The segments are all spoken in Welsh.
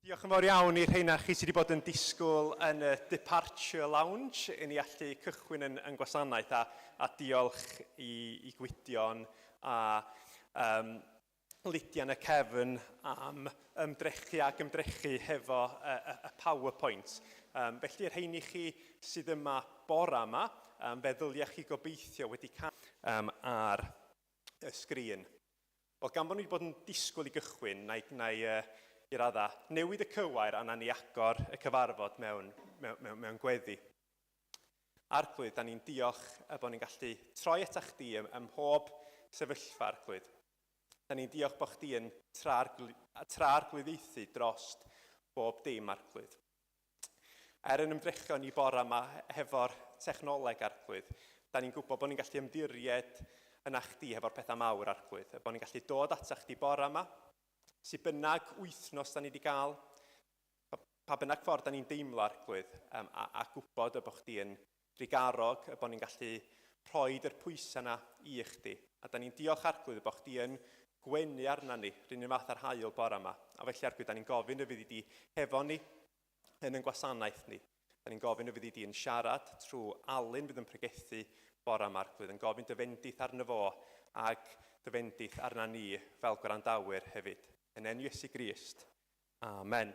Diolch yn fawr iawn i'r rheina chi sydd wedi bod yn disgwyl yn y Departure Lounge i ni allu cychwyn yn, yn gwasanaeth a, a diolch i, i Gwydion a um, Lydia yn y cefn am ymdrechu ac ymdrechu hefo y, y, y PowerPoint. Um, felly, yr rheini chi sydd yma bora yma, um, fe ddyliech chi gobeithio wedi cael um, ar y sgrin. Wel, gan bod ni wedi bod yn disgwyl i gychwyn, na i, na i, uh, i radda, newid y cywair a na ni agor y cyfarfod mewn, mewn, mewn, mewn gweddi. Arglwydd, da ni'n diolch y bod ni'n gallu troi at chdi ym, ym mhob sefyllfa, Arglwydd. Da ni'n diolch bod chdi yn tra-arglwyddiaethu drost bob dim, Arglwydd. Er yn ymdrechion ni bora yma hefo'r technoleg arglwydd, da ni'n gwybod bod ni'n gallu ymddiried yna chdi hefo'r pethau mawr arglwydd, bod ni'n gallu dod ata chdi bora yma, sydd bynnag wythnos da ni wedi gael, pa bynnag ffordd da ni'n deimlo arglwydd, um, a, a gwybod y bod chdi yn drugarog, y bod ni'n gallu rhoi yr pwysau yna i chdi. A da ni'n diolch arglwydd y bod chdi yn gwenu arna ni, rhywun un fath ar haul bora yma. A felly arglwydd, da ni'n gofyn y fyddi di hefo ni yn ein gwasanaeth ni. Da ni'n gofyn y fyddi di yn siarad trwy Alun fydd yn pregethu bora yma arglwydd, yn gofyn dy fendith arno fo ac dy fendith arna ni fel gwrandawyr hefyd. Yn enw Iesu Grist. Amen.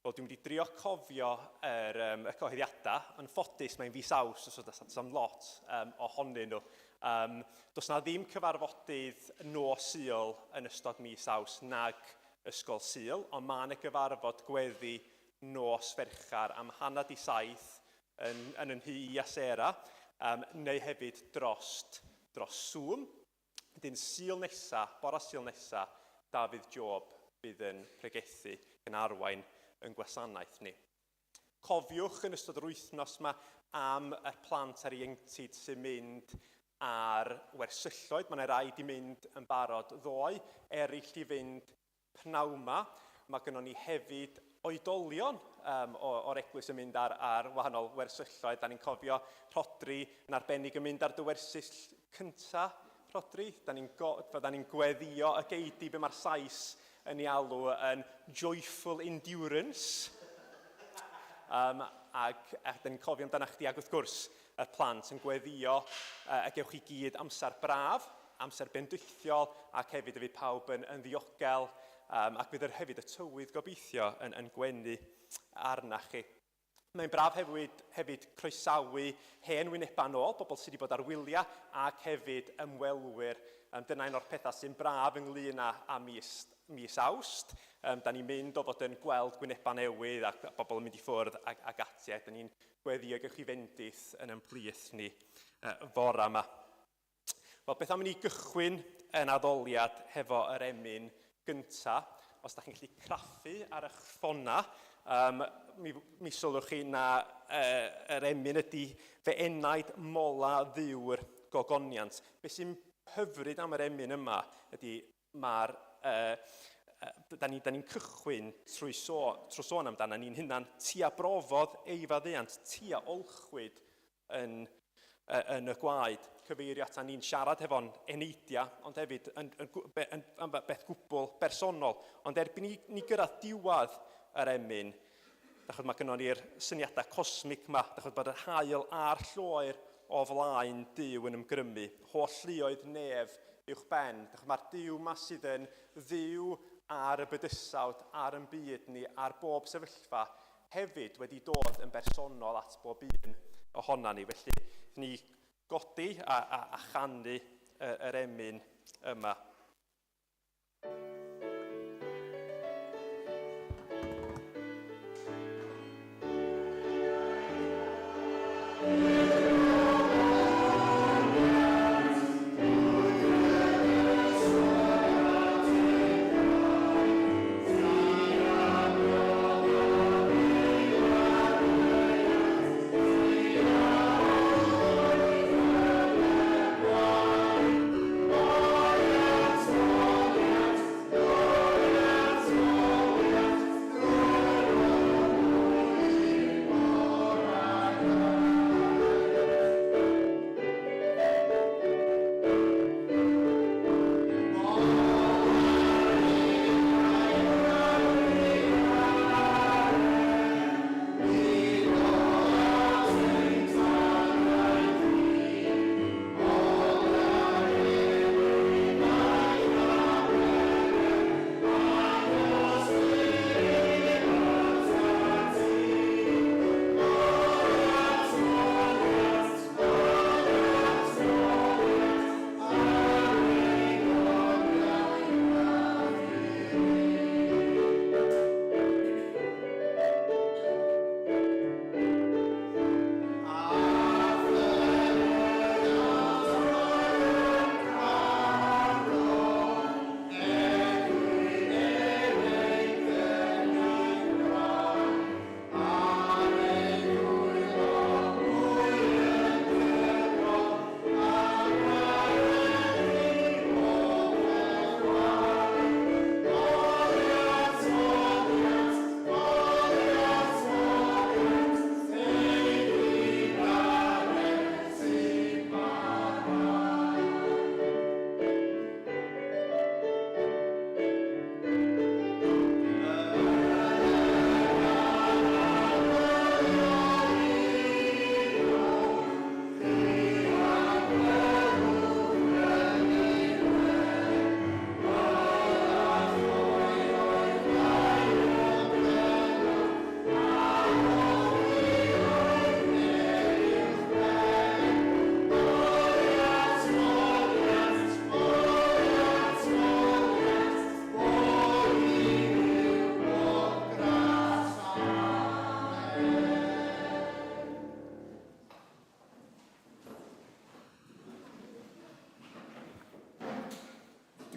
Wel, dwi'n mynd i drio cofio yr, um, y cyhoeddiadau. Yn ffodus, mae'n fis Awst, so does am lot um, ohonyn nhw. Um, does na ddim cyfarfodydd nos Sul yn ystod mis Awst nag ysgol Sul, ond mae yna gyfarfod gweddi nos Fercher am 6:30 yn, yn yn nhŷ i a Sarah, um, neu hefyd drost, dros Zoom. Wedyn Sul nesa, bora Sul nesa, Dafydd Job fydd yn pregethu yn arwain yn gwasanaeth ni. Cofiwch yn ystod yr wythnos yma am y plant a'r ieuenctid sy'n mynd ar wersylloedd. Mae yna rai di mynd yn barod ddoe, eraill i fynd pnawn 'ma. Mae gynnon ni hefyd oedolion um, o'r eglwys yn mynd ar, ar wahanol wersylloedd. Da ni'n cofio Rhodri yn arbennig yn mynd ar dy wersyll cynta, Rhodri. Da ni'n ni gweddio y geidi be mae'r Sais yn ei alw yn joyful endurance. Um, ac, ac da ni'n cofio amdano chdi, ac wrth gwrs, y plant yn gweddio uh, y gewch chi gyd amser braf, amser bendithiol, ac hefyd y fydd pawb yn, yn ddiogel, um, ac fydd yr hefyd y tywydd gobeithio yn, yn gwenu arna chi. Mae'n braf hefyd, hefyd croesawu hen wynebau nôl, bobl sydd wedi bod ar wyliau ac hefyd ymwelwyr. Um, dyna un o'r pethau sy'n braf ynglyn â, â mis, mis Awst. Um, da ni'n mynd o fod yn gweld gwynebau newydd ac bobl yn mynd i ffwrdd ac, ac ati. Da ni'n gweddio gewch chi fendith yn ein plith ni uh, fora yma. Wel, beth am i ni gychwyn yn addoliad hefo yr emyn gynta? Os da chi'n gallu craffu ar eich ffona, um, mi, mi sylwch chi na uh, yr emyn ydy fe enaid mola ddiw'r gogoniant. Be sy'n hyfryd am yr emyn yma ydy mae'r... Uh, da ni'n ni cychwyn trwy, so, trwy sôn amdano ni'n hunan, ti a brofodd ei faddeuant, ti a olchwyd yn, yn y gwaed. Cyfeirio ata ni'n siarad hefo'n eneidiau, ond hefyd yn, yn, yn, yn, beth gwbl bersonol. Ond erbyn i ni gyrraedd diwedd yr emyn, dachod mae gynnon ni'r syniadau cosmig yma, dachod bod yr haul a'r lloer o flaen Duw yn ymgrymu, holl luoedd nef uwch ben. Dachod mae'r Duw yma sydd yn Dduw ar y bydysawd, ar yn byd ni, ar bob sefyllfa, hefyd wedi dod yn bersonol at bob un ohona ni. Felly, ni godi a, a, a chanu yr emyn yma.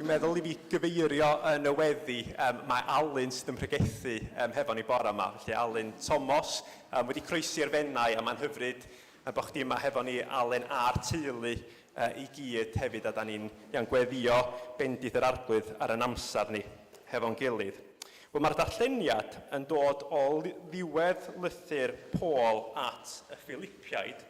Dwi'n meddwl i fi gyfeirio yn y weddi, mae Alun sydd yn pregethu hefo ni bore yma. Felly Alun Thomas wedi croesi'r Fenai a mae'n hyfryd bod chdi yma hefo ni Alun a'r teulu i gyd hefyd a da ni'n ia'n gweddio bendith yr Arglwydd ar yn amser ni hefo'n gilydd. Wel mae'r darlleniad yn dod o ddiwedd lythyr Paul at y Philipiaid.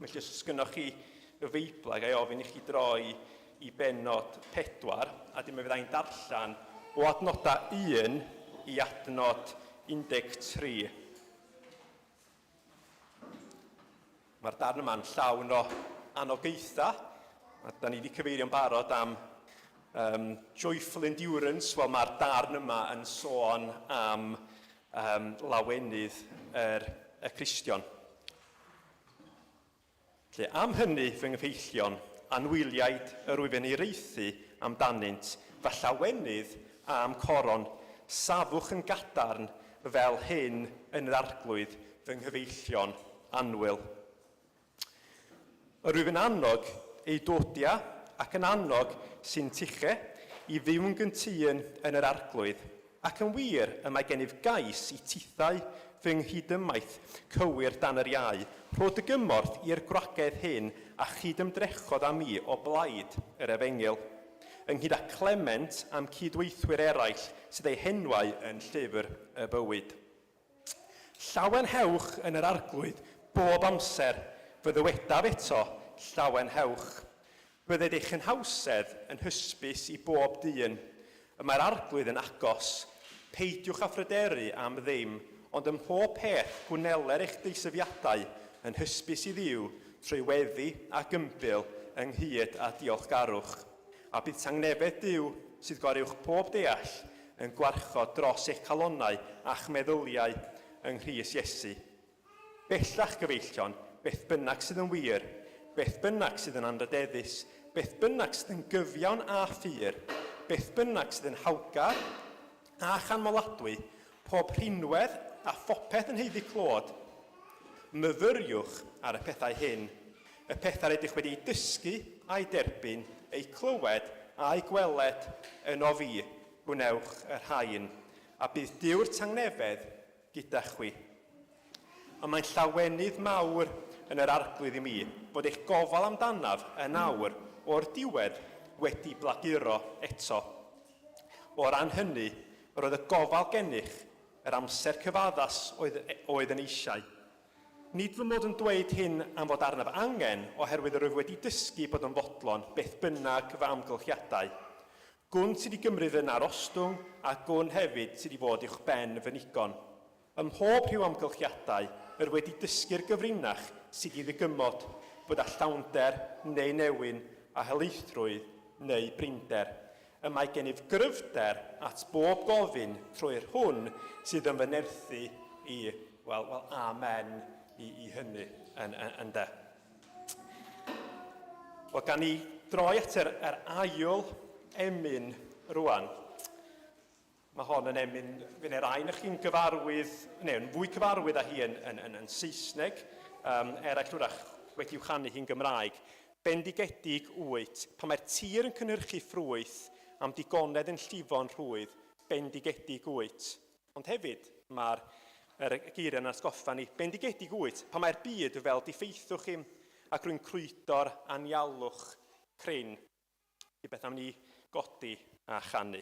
Felly os oes gynnoch chi y Feibl, ga i ofyn i chi droi i bennod 4, a dim mi fydda i'n darllen o adnodau 1 i adnod 13. Mae'r darn yma'n llawn o anogaethau. A da ni wedi cyfeirio'n barod am joyful endurance. Wel, mae'r darn yma yn sôn am lawenydd yr, y Cristion. Felly, am hynny, fy nghyfeillion, anwyliaid yr wyf yn hiraethu amdanynt, fy llawenydd a'm coron, safwch yn gadarn fel hyn yn yr Arglwydd, fy nghyfeillion annwyl. Yr wyf yn annog Eudodia ac yn annog Syntyche i fyw'n gyntun yn yr Arglwydd, Ac yn wir, y mae gennyf gais i tithau fy nghydymaith cywir dan yr iau, rho dy gymorth i'r gwragedd hyn a chyd-ymdrechodd â mi o blaid yr efengyl, ynghyd â Clement a'm cyd-weithwyr eraill sydd eu henwau yn llyfr y bywyd. Llawenhewch yn yr Arglwydd bob amser, fy ddywedaf eto, llawenhewch. Bydded eich cynhawsedd yn hysbys i bob dyn. Y mae'r Arglwydd yn agos. Peidiwch â phryderu am ddim, ond ym mhob peth gwneler eich deisyfiadau yn hysbys i Dduw trwy weddi ac ymbil ynghyd â diolchgarwch. A bydd tangnefedd Duw, sydd goruwch pob deall, yn gwarchod dros eich calonnau a'ch meddyliau yng Nghrist Iesu. Bellach, gyfeillion, beth bynnag sydd yn wir, beth bynnag sydd yn anrhydeddus, beth bynnag sydd yn gyfiawn a phur, beth bynnag sydd yn hawgar a chanmoladwy, pob rhinwedd a phopeth yn haeddu clod, myfyriwch ar y pethau hyn, y pethau rydych wedi eu dysgu a'u derbyn, eu clywed a'u gweled ynof fi, gwnewch y rhain, a bydd Duw'r tangnefedd gyda chwi. A mae'n llawenydd mawr yn yr Arglwydd i mi fod eich gofal amdanaf yn awr o'r diwedd wedi blaguro eto. O ran hynny, yr oedd y gofal gennych yr amser cyfaddas oedd, oedd yn eisiau. Nid fy mod yn dweud hyn am fod arnaf angen, oherwydd yr wyf wedi dysgu bod yn fodlon beth bynnag fy amgylchiadau. Gwn sydd i gymryd fy narostwng, a gwn hefyd sydd i fod uwch ben fy nigon. Ym mhob rhyw amgylchiadau, yr wedi dysgu'r gyfrinach sydd i ddygymod, bod â llawnder neu newyn, a helaethrwydd neu brinder. Y mae gennyf gryfder at bob gofyn trwy'r hwn sydd yn fy nerthu i. Wel, wel, amen i, i hynny, yn, yn, ynde. Wel, gan ni droi at yr, yr ail emyn rwan. Mae hon yn emyn, fe neu rai na chi'n gyfarwydd, neu yn fwy cyfarwydd â hi yn, yn, yn, yn Saesneg, eraill wrach wedi i'w chanu hi'n Gymraeg. Bendigedig wyt, pan mae'r tir yn cynhyrchu ffrwyth, am digonedd yn llifo'n rhwydd, bendigedig wyt. Ond hefyd, mae'r yr geiriau yn atgoffa ni, bendigedig wyt, pan mae'r byd fel diffeithwch im, ac rwy'n crwydo'r anialwch crin. I beth am ni godi a chanu.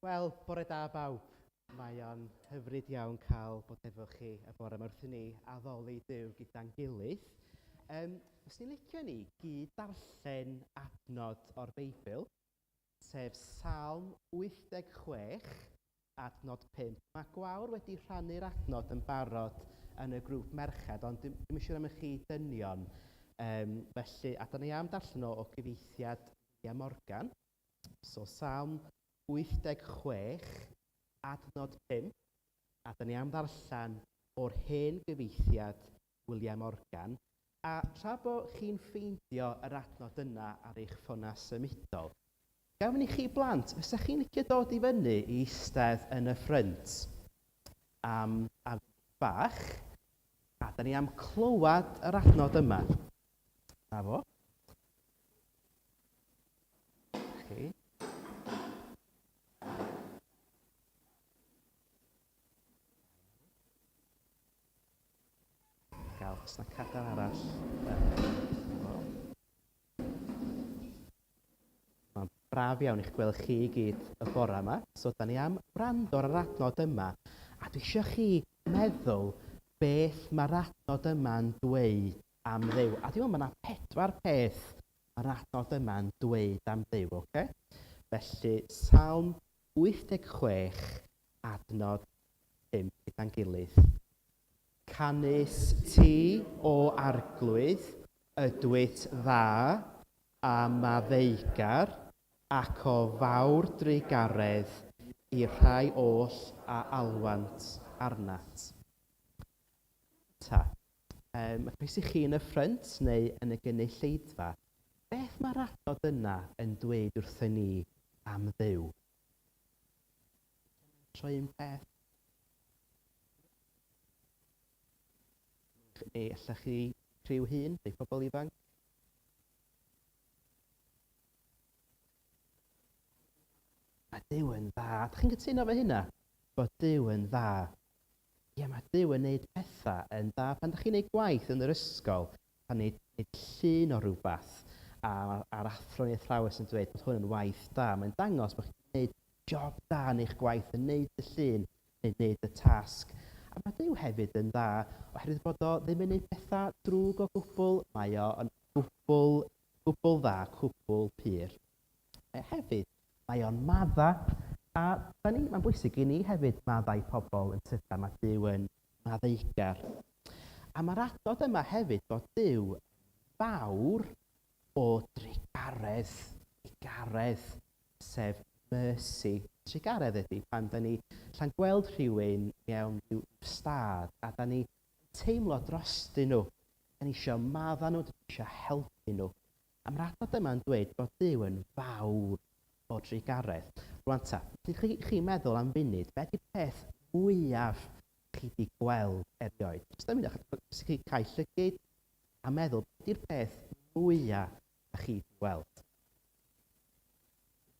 Wel, bore da bawb. Mae o'n hyfryd iawn cael bod efo chi y bore yma wrth i ni addoli Duw gyda'n gilydd. Um, Fyswn i'n licio ni gyd darllen adnod o'r Beibl, sef Salm 86, adnod 5. Mae Gwawr wedi rhannu'r adnod yn barod yn y grŵp merched, ond dim, ddim yn siŵr am y chi dynion. Um, felly, a da ni am darllen o o gyfieithiad William Morgan. So Salm 86, adnod 5, a da ni am ddarllen o'r hen gyfieithiad William Morgan. A tra bo chi'n ffeindio yr adnod yna ar eich ffonau symudol, gafon i chi blant, fysa chi'n licio dod i fyny i eistedd yn y ffrynt am, am bach? A da ni am clywed yr adnod yma. Na fo. Chi. Gael, os na cadair arall. Mae'n braf iawn i'ch gweld chi i gyd y bore yma. So, da ni am wrando ar yr adnod yma. A dwi eisiau chi meddwl beth mae'r adnod yma'n dweud am Dduw. A dwi'n meddwl mae yna pedwar peth mae'r adnod yma'n dweud am Dduw, oce? Felly, Salm 86, adnod 5 gyda'n gilydd. Canys ti, o Arglwydd, ydwyt dda a maddeugar, ac o fawr drugaredd i'r rhai oll a alwant arnat. Ta. Mae croeso i chi yn y ffrynt neu yn y gynulleidfa. Beth mae'r adnod yna yn dweud wrthyn ni am Dduw? Tro un peth. Neu allech chi rhyw hun, neu pobl ifanc? Mae Duw yn dda. Ydych chi'n cytuno efo hynna? Bod Duw yn dda. Ie, mae Duw yn neud pethau yn dda. Pan ydych chi'n neud gwaith yn yr ysgol, pan neud, neud llun o rhywbeth, a, a'r athro neu athrawes yn dweud bod hwn yn waith da, mae'n dangos bod chi'n neud job da yn eich gwaith, yn neud y llun, neu neud y tasg. A mae Duw hefyd yn dda, oherwydd bod o ddim yn neud pethau drwg o gwbl, mae o yn gwbl, gwbl dda, cwbl pur. Hefyd, mae o'n madda, a da ni, mae'n bwysig i ni hefyd maddau pobl yn tyda, mae Duw yn maddeugar. A mae'r adnod yma hefyd bod Duw fawr o drugaredd, trugaredd, sef mercy. Trugaredd ydy pan da ni allan gweld rhywun mewn rhyw stad a da ni teimlo drostyn nhw. Da ni eisiau madda nhw, da ni eisiau helpu nhw. A mae'r adnod yma'n dweud bod Duw yn fawr o drugaredd. Rwan ta, felly chi, chi'n meddwl am funud, be di'r peth mwyaf chi di gweld erioed? Jyst am funud, jyst i chi cau llygid a meddwl, be di'r peth mwyaf da chi di weld?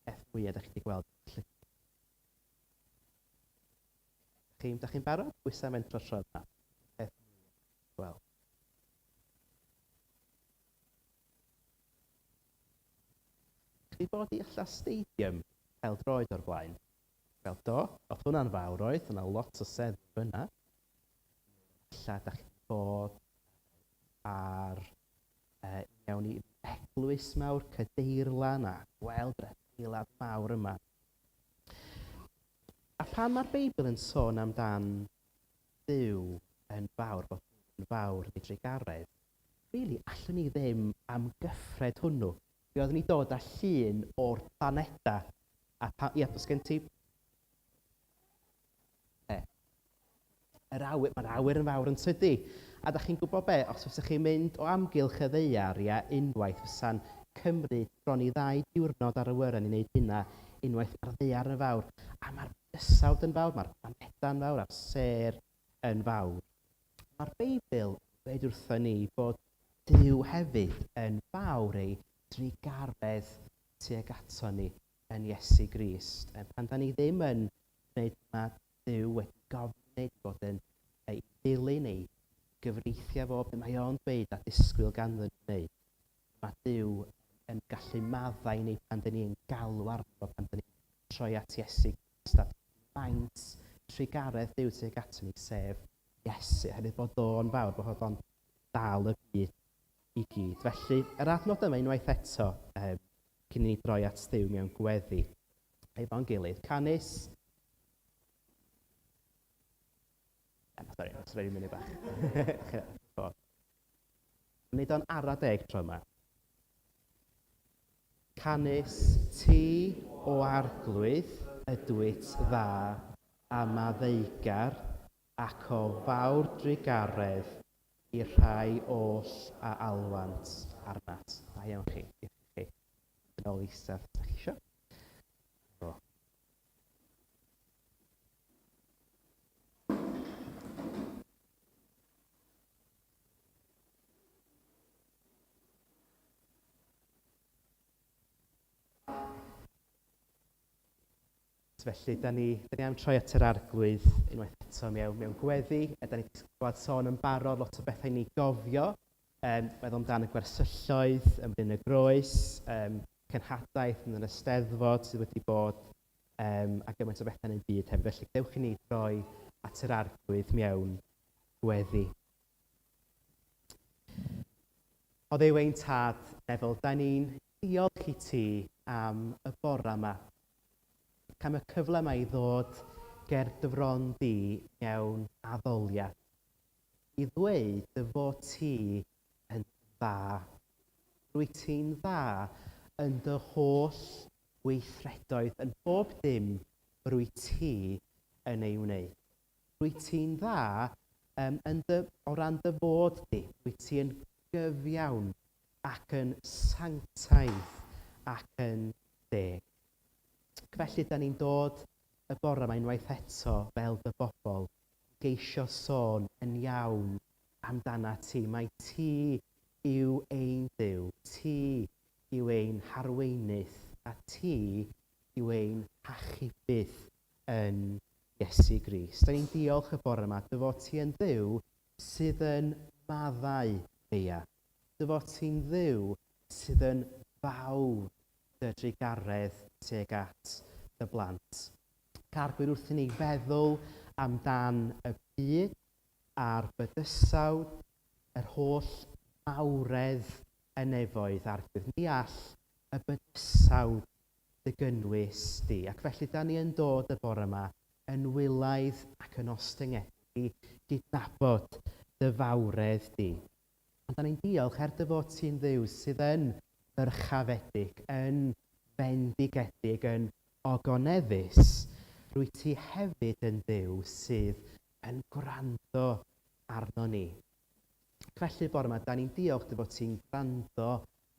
Peth mwyaf da chi di gweld llygid? Chi, da chi'n barod? Pwy sy'n mentro tro yma? Peth mwyaf gweld. Chi 'di bod i ella stadium pêl-droed o'r blaen? Wel do, oedd hwnna'n fawr oedd, oedd 'na lot o seddi fyna. Ella da chi 'di bod ar uh, mewn i eglwys mawr, cadeirlan a gweld yr adeilad mawr yma. A pan mae'r Beibl yn sôn amdan Dduw yn fawr, bod Duw yn fawr yn ei drugaredd, rili, allwn ni ddim amgyffred hwnnw. Mi oeddwn ni dod â llun o'r planedau, a pa, ia, os gen ti... E, yr awyr, mae'r awyr yn fawr yn tydi. A da chi'n gwybod be, os fysa chi'n mynd o amgylch y ddaear, ia, unwaith fysa'n cymryd bron i ddau diwrnod ar awyren i wneud hynna unwaith mae'r ddaear yn fawr. A mae'r bydysawd yn fawr, mae'r planedau'n fawr, a'r sêr yn fawr. Mae'r Beibl yn dweud wrthon ni bod Duw hefyd yn fawr ei drugaredd tuag ato ni yn Iesu Grist. Pan da ni ddim yn gwneud mae Duw wedi gofyn wneud, bod yn ei ddilyn ei gyfreithiau fo, be mae o'n dweud a disgwyl ganddo ni wneud. Mae Duw yn gallu maddau ni pan da ni'n galw arno fo, pan da ni'n troi at Iesu. wastad maint trugaredd Duw tuag ato ni, sef Iesu, oherwydd bod o'n fawr, bod o'n dal y byd i gyd. Felly, yr adnod yma unwaith eto, um, cyn i ni droi at Dduw mewn gweddi efo'n gilydd. Canys... Sorry, sorry, munud bach. Wneud o'n ara deg tro yma. Canys ti, o Arglwydd, ydwyt dda a maddeugar, ac o fawr drugaredd i'r rhai oll a alwant arnat. Da iawn chi. Diolch i chi. Yn ôl eistedd, os da chi isio. O. Felly, da ni, da ni am troi at yr arglwydd unwaith eto mewn, mewn gweddi. A da ni wedi clywed sôn yn barod lot o bethau ni gofio. Um, meddwl amdan y gwersylloedd, ym Mryn y Groes, um, cenhadaeth yn yr Eisteddfod sydd wedi bod, um, a gymaint o bethau yn ein byd hefyd. Felly, dewch i ni droi at yr arglwydd mewn gweddi. O Dduw ein Tad nefol, da ni'n diolch i ti am y bore yma, ac am y cyfle yma i ddod ger dy fron di mewn addoliad, i ddweud dy fod ti yn dda. Rwyt ti'n dda yn dy holl weithredoedd, yn bob dim rwyt ti yn ei wneud. Rwyt ti'n dda um, yn dy, o ran dy fod di. Rwyt ti yn gyfiawn ac yn sanctaidd ac yn deg. Ac felly, da ni'n dod y bore yma unwaith eto fel dy bobl i geisio sôn yn iawn amdana ti. Mae ti yw ein Duw, ti yw ein harweinydd a ti yw ein hachubydd yn Iesu Grist. Da ni'n diolch y bore yma dy fod ti yn Dduw sydd yn maddau beia. Dy fod ti'n Dduw sydd yn fawr dy drugaredd tuag at dy blant. Ac Arglwydd, wrth i ni feddwl amdan y byd a'r bydysawd, yr holl mawredd y nefoedd, Arglwydd, ni all y bydysawd dy gynnwys di. Ac felly da ni yn dod y bore yma yn wylaidd ac yn ostyngedig i gydnabod dy fawredd di. Ond da ni'n diolch er dy fod ti'n Dduw sydd yn ddyrchafedig, yn fendigedig, yn ogoneddus, rwyt ti hefyd yn Dduw sydd yn gwrando arno ni. Ac felly bore yma, da ni'n diolch dy fod ti'n gwrando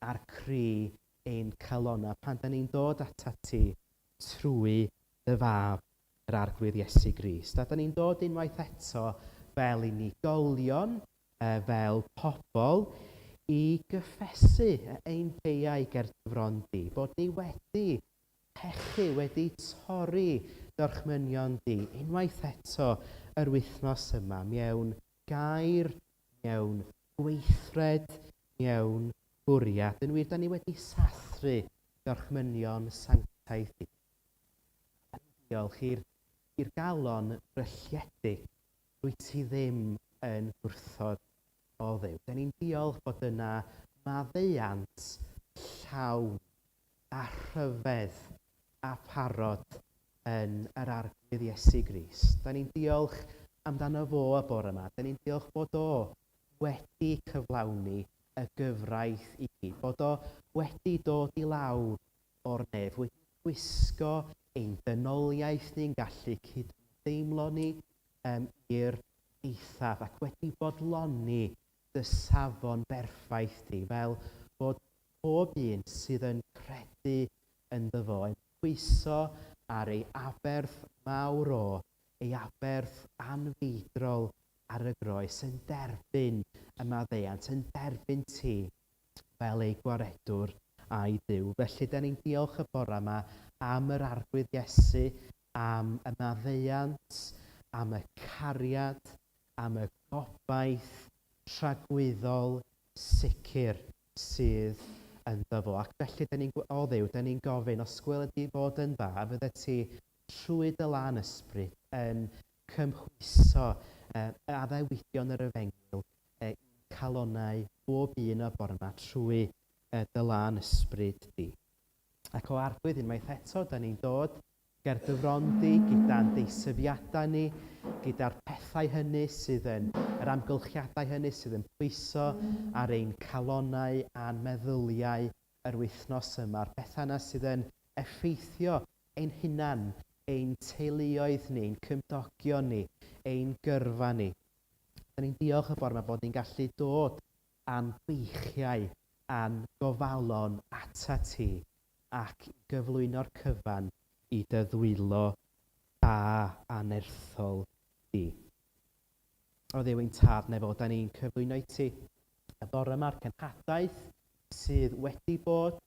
ar cri ein calonnau pan da ni'n dod atat ti trwy dy Fab, yr Arglwydd Iesu Grist. A da ni'n dod unwaith eto fel unigolion, fel pobl, i gyffesu ein beiau ger dy fron di, bod ni wedi pechu, wedi torri d'orchmynion di, unwaith eto yr wythnos yma, mewn gair, mewn gweithred, mewn bwriad. Yn wir, da ni wedi sathru gorchmynion sanctaidd di. Da ni'n diolch i'r i'r galon drylliedig, dwyt ti ddim yn gwrthod o Dduw. Da ni'n diolch bod yna maddeuant llawn a rhyfedd a pharod yn yr Arglwydd Iesu Grist. Da ni'n diolch amdano fo y bore yma. Da ni'n diolch bod o wedi cyflawni y gyfraith i gyd, bod o wedi dod i lawr o'r nef, wedi gwisgo ein dynoliaeth ni'n gallu cydymdeimlo ni um, i'r eithaf ac wedi bodloni dy safon berffaith di, fel bod pob un sydd yn credu ynddo fo, yn pwyso ar ei aberth mawr o, ei aberth anfeidrol ar y groes, yn derbyn y maddeuant, yn derbyn ti fel ei gwaredwr a'i Dduw. Felly, da ni'n diolch y bore yma am yr Arglwydd Iesu, am y maddeuant, am y cariad, am y gobaith tragwyddol sicr sydd ynddo fo. Ac felly, da ni'n, o Dduw, da ni'n gofyn, os gweled di fod yn dda, fyddet ti trwy dy lân ysbryd yn cymhwyso y addewidion yr efengyl i'n calonnau bob un o'r bore yma trwy dy lân ysbryd di. Ac o Arglwydd, unwaith eto, da ni'n dod ger dy fron di gyda'n deisyfiadau ni, gyda'r pethau hynny sydd yn, yr amgylchiadau hynny sydd yn pwyso ar ein calonnau a'n meddyliau yr wythnos yma, a'r pethau yna sydd yn effeithio ein hunan, ein teuluoedd ni, ein cymdogion ni, ein gyrfa ni. Da ni'n diolch y bore yma bod ni'n gallu dod â'n beichiau a'n gofalon ata ti ac i gyflwyno'r cyfan i dy ddwylo da a nerthol di. O Dduw ein Tad nefol, da ni'n cyflwyno i ti y bore yma'r cenhadaeth sydd wedi bod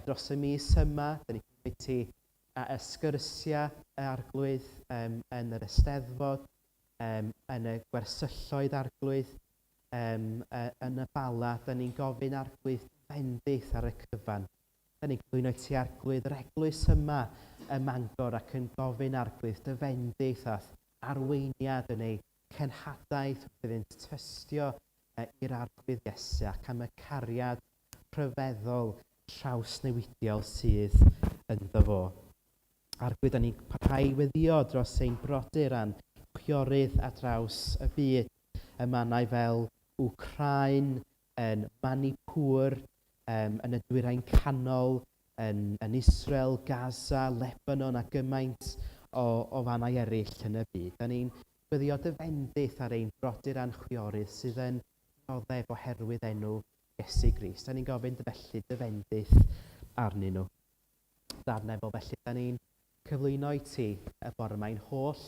dros y mis yma. Da ni'n cyflwyno i ti a ysgyrsia y Arglwydd um, yn yr Eisteddfod, um, yn y gwersylloedd Arglwydd, um, yn y Bala. Da ni'n gofyn Arglwydd bendith ar y cyfan. Da ni'n cyflwyno i ti Arglwydd yr eglwys yma ym Mangor ac yn gofyn Arglwydd dy fendith a'th arweiniad yn ei cenhadaeth wrth iddynt tystio i'r Arglwydd Iesu ac am y cariad rhyfeddol trawsnewidiol sydd ynddo fo. Arglwydd, da ni'n parhau i weddïo dros ein brodyr a'n chwiorydd ar draws y byd, y mannau fel Wcráin, yn Manipur, um, yn y Dwyrain Canol, yn, yn Israel, Gaza, Lebanon a gymaint o, o fannau eraill yn y byd. Da ni'n gweddio dy fendith ar ein brodyr a'n chwiorydd sydd yn dioddef oherwydd enw Iesu Grist. Da ni'n gofyn dy felly dy fendith arnyn nhw. Darnau fo felly, da ni'n cyflwyno i ti y bore yma ein holl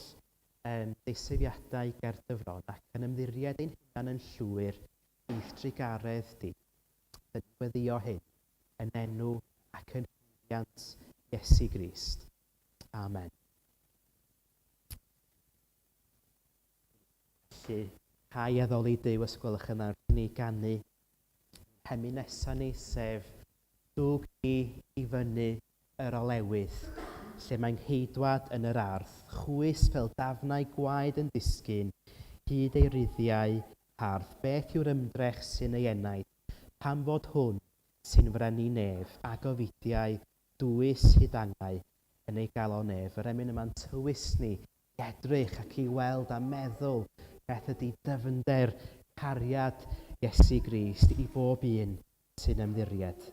um, deisyfiadau ger dy fron ac yn ymddiried ein hunan yn llwyr i'th drugaredd di. Da ni'n gweddio hyn yn enw ac yn llwyddiant Iesu Grist. Amen. Felly, rhai addoli Duw os gwelwch yn dda wrth i ni ganu hemyn nesa ni, sef Dwg ni i fyny yr olewydd, lle mae ngheidwad yn yr ardd, chwys fel dafnau gwaed yn disgyn hyd ei ruddiau hardd. Beth yw'r ymdrech sy'n ei enaid, pam fod hwn sy'n frenin nef, a gofidiau dwys hyd angau yn ei galon ef? Yr emyn yma'n tywys ni i edrych ac i weld a meddwl beth ydy dyfnder cariad Iesu Grist i bob un sy'n ymddiried.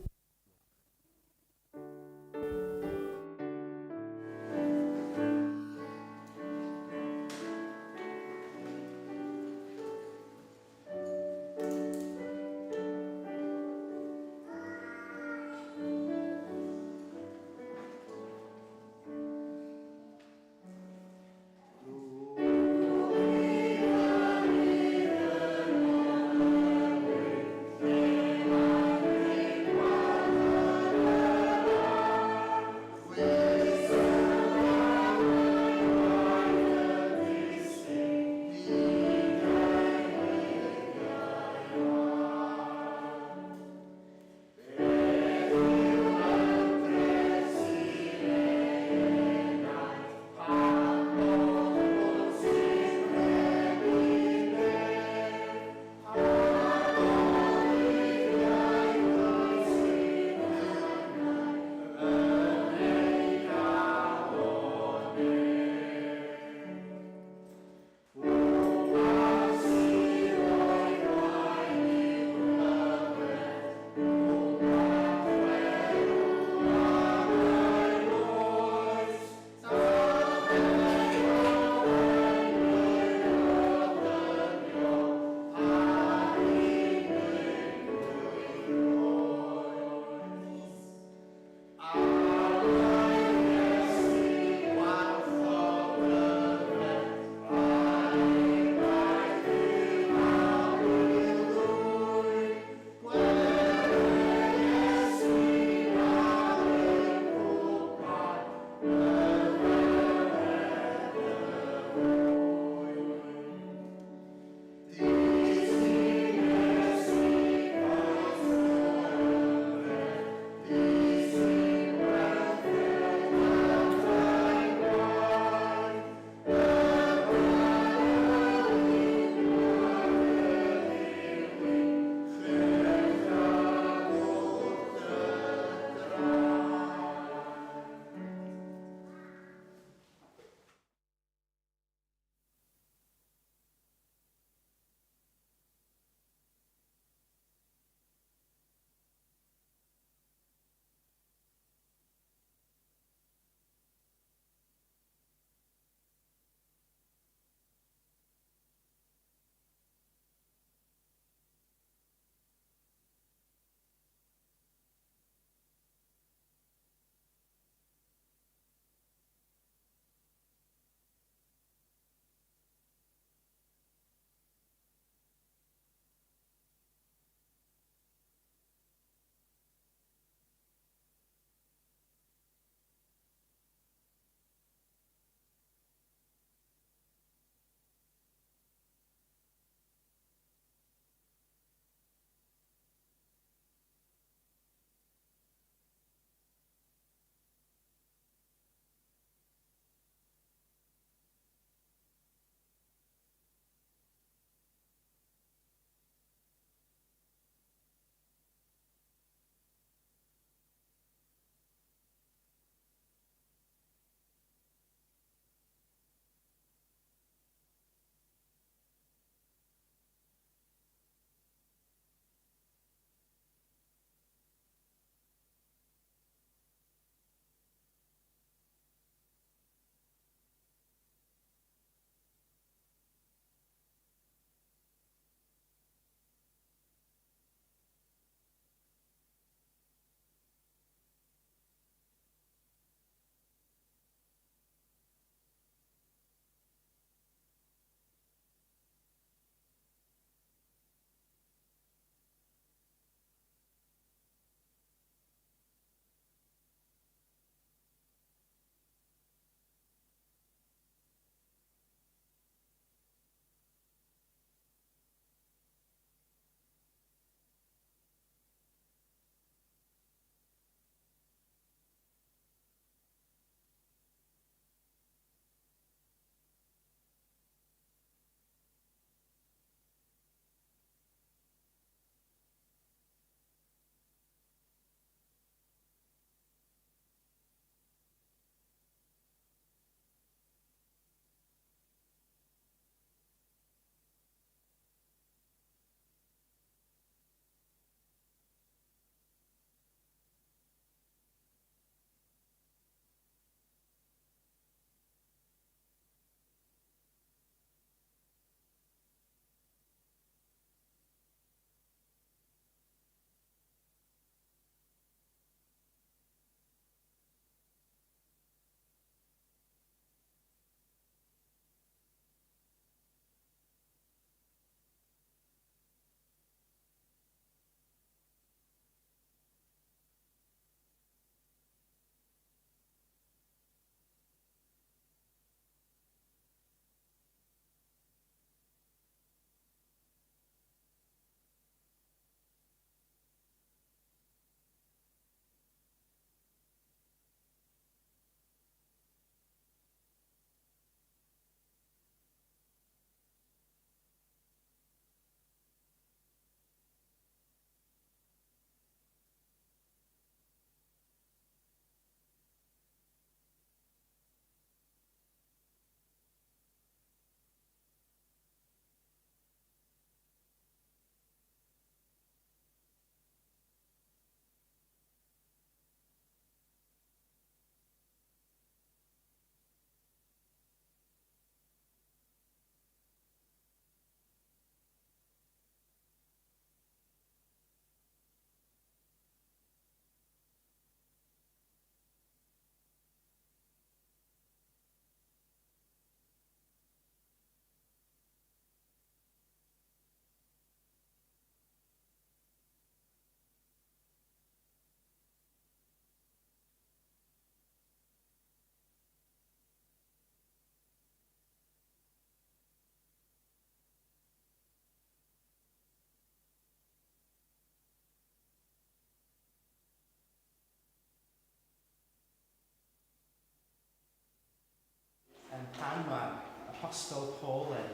Apostol Paul yn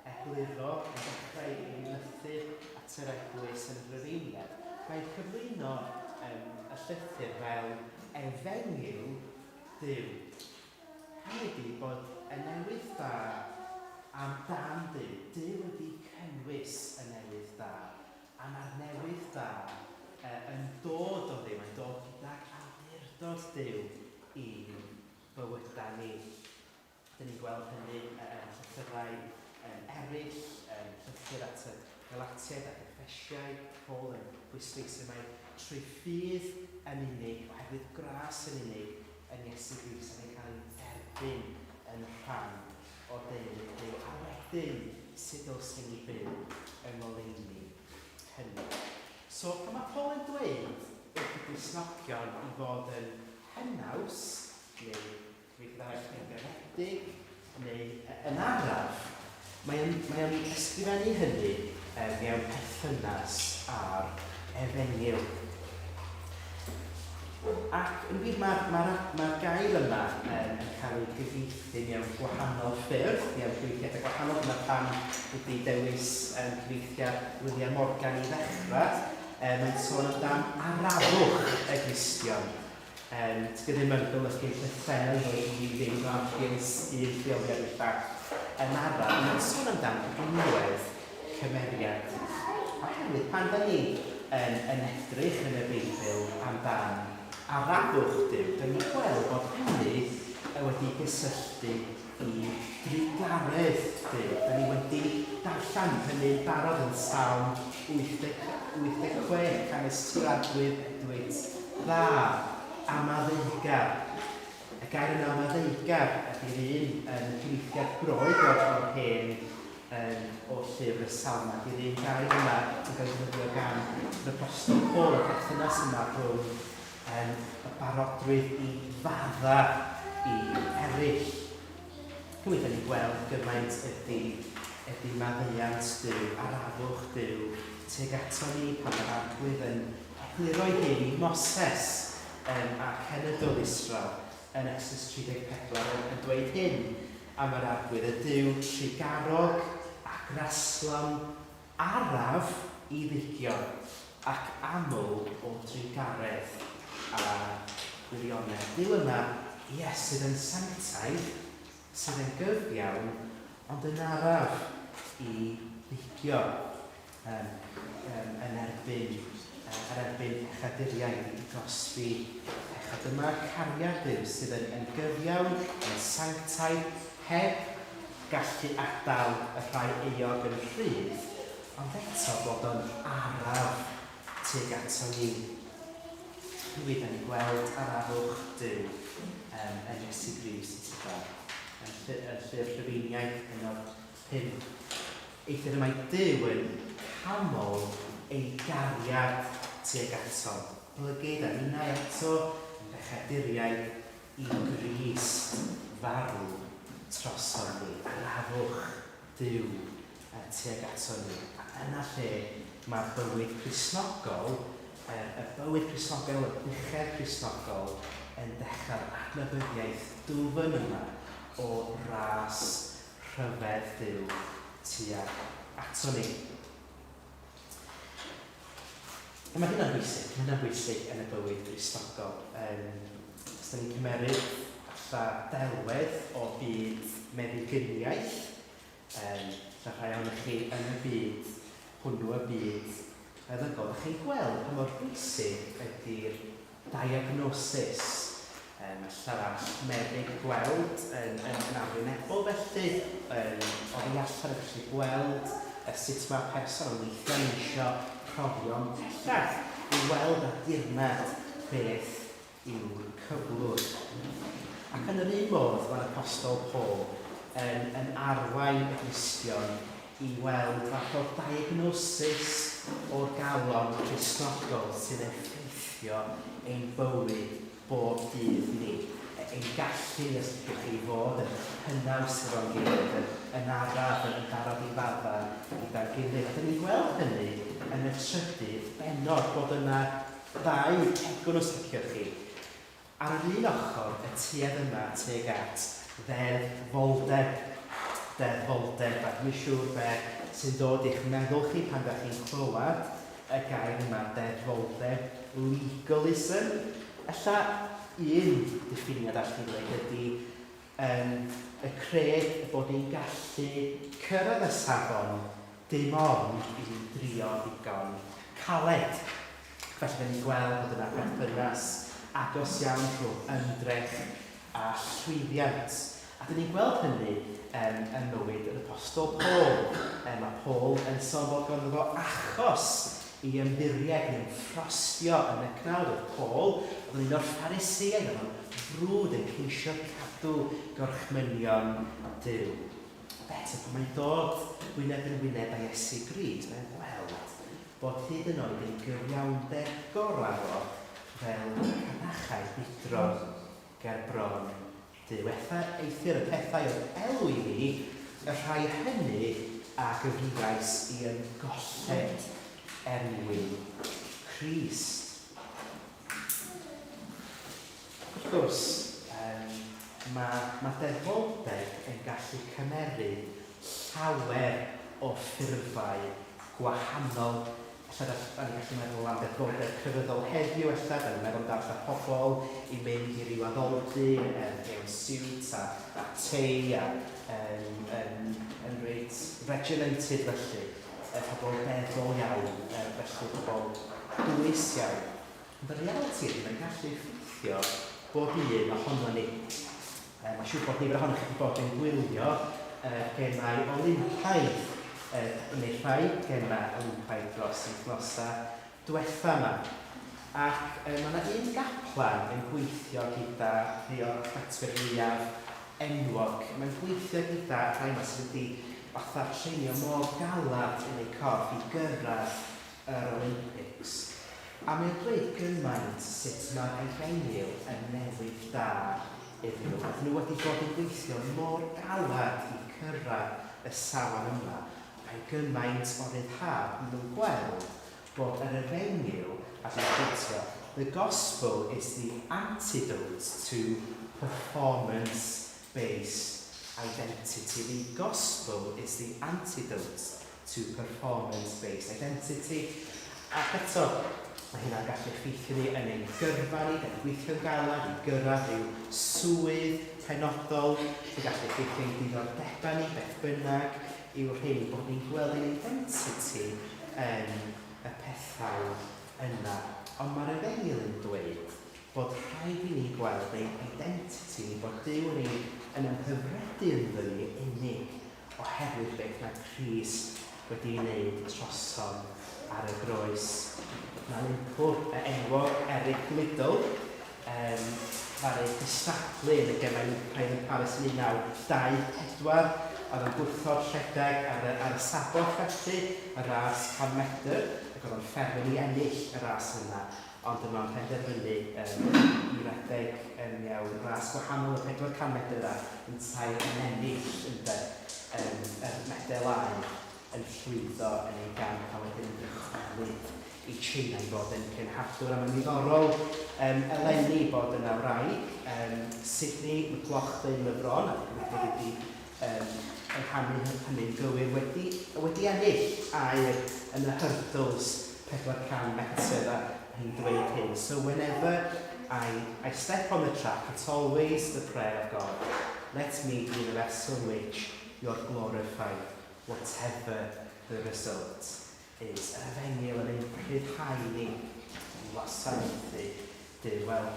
egluro, yn dechrau ei lythyr at yr eglwys yn y Rhufeiniaid, mae'n cyflwyno um, y llythyr fel efengyl Duw. Hynny ydy bod y newydd da amdan Duw, Duw wedi cynnwys y newydd da, a mae'r newydd da yn dod o Dduw, mae'n dod gydag awdurdod Duw i'n bywydau ni. Dyn ni'n gweld hynny yn llythyrau eraill, yn llythyr at y Galatiaid ac Effesiaid, Paul yn pwysleisio mai trwy ffydd yn unig, oherwydd gras yn unig, yn Iesu Grist, a ni'n cael ein derbyn yn rhan o deulu Duw. A wedyn, sut dylsen ni byw yng ngoleuni hynny? So, pan mae Paul yn dweud wrth y Gristnogion i fod yn hynaws, neu Mi fyddai yn garedig neu yn araf. Mae o'n, mae o'n ysgrifennu hynny mewn perthynas â'r Efengyl. Ac yn wir, mae'r mae mae gair yma yn, yn cael ei gyfieithu mewn gwahanol ffyrdd, mewn cyfieithiadau gwahanol. Dyna pam wedi dewis cyfieithiad William Morgan i ddechrau. Mae'n sôn amdan arafwch y Gristion. Yym, tydi o ddim yn golygu llythrennol fod i fi ddim o amgylch un lleoliad i'r llall yn araf, ond mae'n sôn amdan rinwedd cymeriad. Oherwydd pan da ni yn, yn edrych yn y Beibl amdan arafwch Duw, da ni'n gweld bod hynny wedi gysylltu i drugaredd Duw. Da ni wedi darllen hynny'n barod yn Salm 80, 86, canys ti'r Arglwydd ydwyt dda a maddeugar. Y gair yna maddeugar ydy'r un yn y cyfieithiad Groeg o'r, o'r hen um, o llyfr y Salmau. Ydy'r un gair yna yn cael ei ddefnyddio gan yr Apostol Paul, y perthynas yma rhwng Yn y barodrwydd i fadda i eraill. Cymaint da ni'n gweld gymaint ydy, ydy maddeuant Duw, arafwch Duw tuag ato ni pan mae'r Arglwydd yn egluro'i hun i Moses um, a cenedl Israel yn Exodus 34 yn, yn dweud hyn am yr Arglwydd, y Duw trugarog a graslon Araf i ddigio, ac aml o drugaredd a gwirionedd. Duw yma, ie, sydd yn sanctaidd, sydd yn gyfiawn, ond yn araf i ddigio um, um, yn erbyn, uh, yn erbyn pechaduriaid, i gosbi pechod. Dyma cariad Duw sydd yn, yn gyfiawn, yn sanctaidd, heb gallu adael y rhai euog yn rhydd, ond eto bod o'n araf tuag ato ni. Hefyd, da ni'n gweld arafwch Duw um, yn Iesu Grist yn tydan, yn, ll yn llyfr Rhufeiniaid pennod 5. Eithr y mae Duw yn canmol ei gariad tuag atom. Blygid a ninnau ato yn bechaduriaid i Grist farw trosom ni, arafwch Duw tuag aton ni. A dyna lle mae'r bywyd Cristnogol, y bywyd Cristnogol, y buchedd Cristnogol, yn dechrau'r adnabyddiaeth dwfn yma o ras rhyfedd Duw tuag aton ni. A mae hynna'n bwysig, mae hynna'n bwysig yn y bywyd Gristnogol. Um, os da ni'n cymeryd alla delwedd o byd meddyginiaeth, um, lle rhai ohonych chi yn y byd hwnnw, y byd meddygol, da chi'n gweld pa mor bwysig ydy'r diagnosis. Yym, ella all meddyg gweld yn, yn, yn arwynebol felly, yn oddi allan yn gallu gweld uh, sut mae'r person, ond weithiau ni eisiau profion pellach i weld a dirnad beth yw'r cyflwr. Ac yn yr un modd mae'r Apostol Paul yn, yn arwain y Gristion i weld fath o diagnosis o'r galon Gristnogol sy'n effeithio ein bywyd bob dydd ni, ein gallu ni, os liciwch chi, i fod yn hynaws efo'n gilydd, yn, yn araf, yn barod i fadda gyda'n gilydd. A dyn ni'n gweld hynny yn y trydydd bennod, bod yna ddau pegwn, os liciwch chi. Ar yr un ochr, y tuedd yma tuag at ddeddfoldeb. Deddfoldeb, a dwi'n siŵr be sy'n dod i'ch meddwl chi pan da chi'n clywed y gair yma, deddfoldeb, legalism. Ella un diffiniad all chi ddweud ydy um, y cred y bod ni'n gallu cyrraedd y safon dim ond i ni drio ddigon caled. Felly, da ni'n gweld bod yna berthynas agos iawn rhwng ymdrech a llwyddiant. A dyn ni'n gweld hynny ym mywyd yr Apostol Paul. Mae Paul yn sôn bod ganddo fo achos i ymddiried neu ymffrostio yn y cnawd. Oedd Paul, oedd yn un o'r Phariseaid, oedd o'n frwd yn ceisio cadw gorchmynion Duw. Ond eto, pan mae'n dod wyneb yn wyneb â Iesu Grist, mae'n gweld bod hyd yn oed ei gyfiawnder gorau fo fel cadachau budron ger bron Duw. Eithr y pethau oedd elw i mi, y rhai hynny a gyfrifais i yn golled er mwyn Crist. Wrth gwrs, yym, mae, mae deddfoldeb yn gallu cymeryd llawer o ffurfau gwahanol. Ella da, da ni'n gallu meddwl am deddfoldeb crefyddol heddiw, ella, da ni'n meddwl amdano ella pobl i mynd i ryw addoldy yym, mewn siwt a, a tei a yym, yn, yn reit regimented felly, yy, pobl deddfol iawn, yy, felly pobl dwys iawn. Ond y realiti ydy mae'n gallu effeithio bob un ohonon ni. Yy, mae'n siŵr bod nifer ohonoch chi wedi bod yn gwylio y Gemau Olympaidd, yy, neu rhai Gemau Olympaidd dros yr wythnosau diwetha 'ma. Ac yy, mae 'na un gaplan yn gweithio gyda rhai o'r athletwyr mwyaf enwog. Mae'n gweithio gyda rhai 'ma sydd wedi fatha treinio mor galad yn eu corff i gyrraedd yr Olympics, a mae o'n dweud gymaint sut mae'r Efengyl yn newydd da iddyn nhw. Oedden nhw wedi bod yn gweithio mor galed i cyrraedd y safon yma, mae'n gymaint o ryddhad maen nhw'n gweld bod yr Efengyl, a dwi'n cwotio, The gospel is the antidote to performance-based identity. The gospel is the antidote to performance-based identity. Ac eto, mae hynna'n gallu effeithio ni yn ein gyrfa ni, da ni'n gweithio'n galed i gyrraedd rhyw swydd penodol sy'n gallu effeithio ein diddordebau ni, beth bynnag yw'r rheini, bod ni'n gweld ein identity yn y pethau yna. Ond mae'r Efengyl yn dweud bod rhaid i ni gweld ein identity ni, bod Duw yn ein yn ymhyfrydu ynddo ni unig oherwydd beth mae Crist wedi ei wneud trosom ar y groes. Mae Lerpwl, y enwog Eric Liddell, yn ddaru gystadlu yn y Gemau Olympaidd yn Paris yn 1924, oedd o'n gwrthod rhedeg ar y, ar y Saboth felly, y ras 100 medr, ac oedd o'n ffermwr i ennill y ras yna. Ond yma'n penderfynu yym i redeg yym mewn ras gwahanol y 400 medr a yntau yn ennill ynde yym yr medel aur yn llwyddo yn ei gamp a wedyn yn dychwelyd i China i fod yn cenhadwr a mae'n ddiddorol yym eleni bod yna wraig yym Sydney McLaughlin Levrone a dwi'n gobeithio dwi 'di yym ynganu hynny'n gywir wedi wedi ennill aur yn y hurdles 400 metr a hi'n dweud hyn, So whenever I I step on the track it's always the prayer of God, let me be the vessel in which you're glorified, whatever the result is. Yr efengyl yn ein rhyddhau ni i wasanaethu Duw. Wel,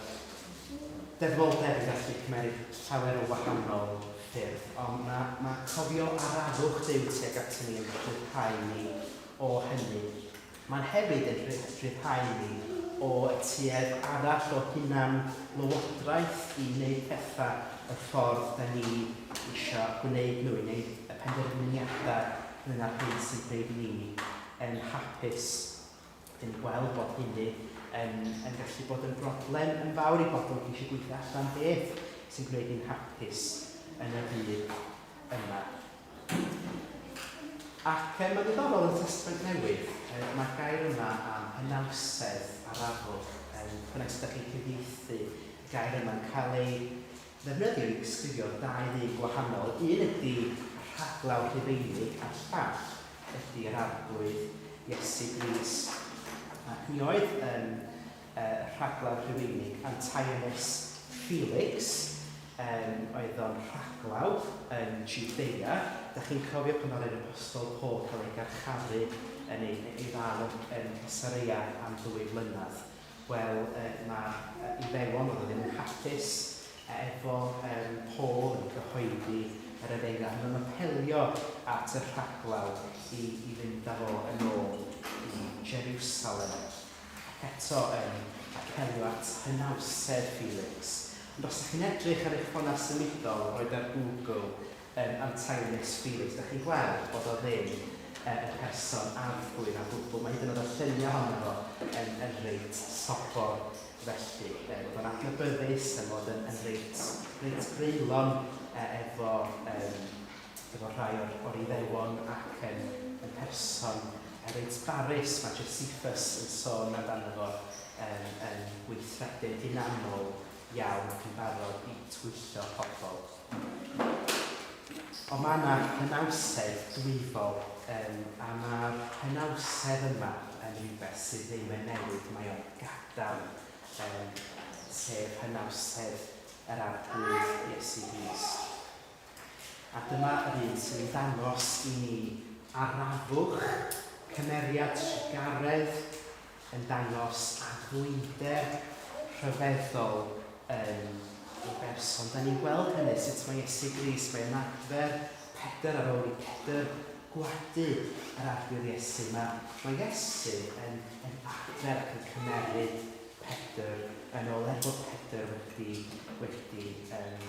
deddfoldeb yn gallu cymeryd llawer o wahanol ffyrdd, ond mae, mae cofio arafwch Duw tuag aton ni yn rhyddhau ni o hynny. Mae'n hefyd yn rhyddhau ni o y tuedd arall o hunan lywodraeth i wneud pethau y ffordd da ni eisiau gwneud nhw, i wneud y penderfyniadau ynglŷn â'r hyn sy'n gwneud ni yn hapus. Dyn ni'n gweld bod hynny yn, yn gallu bod yn broblem yn fawr i bobl yn ceisio gweithio allan beth sy'n gwneud ni'n hapus yn y byd yma. Ac mae'n ddiddorol yn y Testament Newydd, mae'r gair yma am hynawsedd arafwch, pwy bynnag sut dach chi'n cyfieithu y gair yma, yn cael ei ddefnyddio i ddisgrifio dau ddyn gwahanol. Un ydy rhaglaw Rhufeinig a'r llall ydy yr Arglwydd Iesu Grist. Ac mi oedd yn rhaglaw Rhufeinig Antiochus Felix, oedd o'n rhaglaw yn Judea. Da chi'n cofio pan ddaru'r Apostol Paul cael ei garcharu yn ei, ei ddal yn Caesarea am ddwy flynedd? Wel, mae'r Iddewon, oedd o ddim yn hapus efo Paul yn cyhoeddi yr efengyl, a maen nhw'n apelio at y rhaglaw i, i fynd â fo yn ôl i Jerusalem. Ac eto yn apelio at hynawsedd Felix. Ond os ydych chi'n edrych ar eich ffonau symudol, roed ar Google Antiochus Felix, dych chi'n gweld bod o ddim yn person addfwyn o gwbl. Mae hyd yn oed y lluniau ohono fo yn, yn reit sobor felly. Bod o'n adnabyddus am fod yn, yn reit, reit greulon efo, efo rhai o'r, o'r Iddewon ac yn, yn person reit barus. Mae Josephus yn sôn amdano fo yn gweithredu'n hunanol iawn ac yn barod i twyllo pobl. Ond mae yna hynawsedd dwyfol, a mae'r hynawsedd yma yn rhywbeth sydd ddim yn newid, mae o'n gadarn, sef hynawsedd yr Arglwydd Iesu Grist. A dyma yr un sy'n dangos i ni arafwch, cymeriad trugaredd, yn dangos addfwynder rhyfeddol yn ei berson. Da ni'n gweld hynny, sut mae Iesu Grist, mae o'n adfer Pedr ar ôl i Pedr gwadu yr Arglwydd Iesu. Mae, mae Iesu yn, yn adfer ac yn cymeryd Pedr yn ôl, er bod Pedr wedi, wedi, um,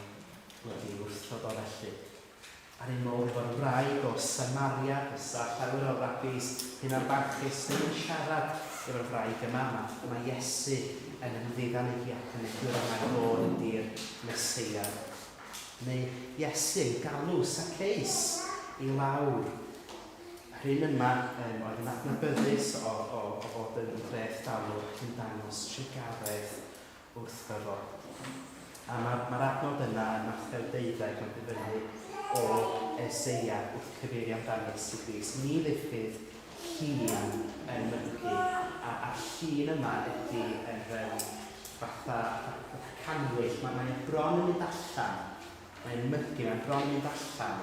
wedi wrthod o felly. A'r un modd efo'r wraig o Samaria, fysa llawer o rabbis hunanbarchus ddim yn siarad efo'r wraig yma. Mae, mae Iesu yn ymddiddan ag hi ac yn egluro mai fo ydi'r Meseia. Neu Iesu yn galw Saceus i lawr. Yr un yma um, oedd yn adnabyddus o, o, o fod yn dreth dalwr ac yn dangos trugaredd wrtho fo. A mae'r ma adnod yna yn Mathew deuddeg yn dyfynnu o Eseia wrth cyfeirio amdano Iesu Grist. Ni ddiffydd llun yn mygu. A, a'r llun yma ydy yr um, fatha, fatha cannwyll. Mae, mae bron yn mynd allan. Mae'n mygu, mae'n bron yn mynd allan.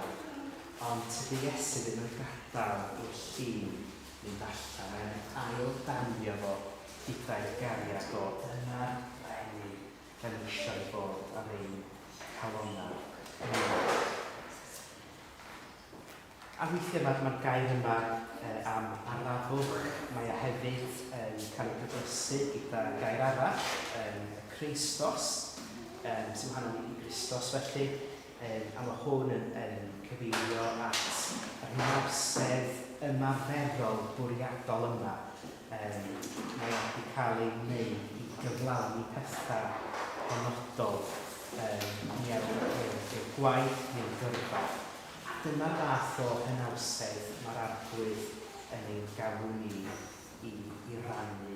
Ond tydi Iesu ddim yn gadael i'r llun mynd allan. Mae'n ail danio fo gyda'i gariad o. Dyna'r brenin da ni eisiau bod ar ein calonnau ni. A weithiau mae'r mae gair yma am arafwch, mae o hefyd yn cael ei gyflysu gyda gair arall, y Christos, sy'n wahanol i Gristos felly, a mae hwn yn, yn cyfeirio at yr hynawsedd ymarferol bwriadol yma. Mae o wedi cael ei wneud i gyflawni pethau penodol mewn gwaith neu gyrfa. A dyma fath o hynawsedd mae'r Arglwydd yn ein galw ni i i rannu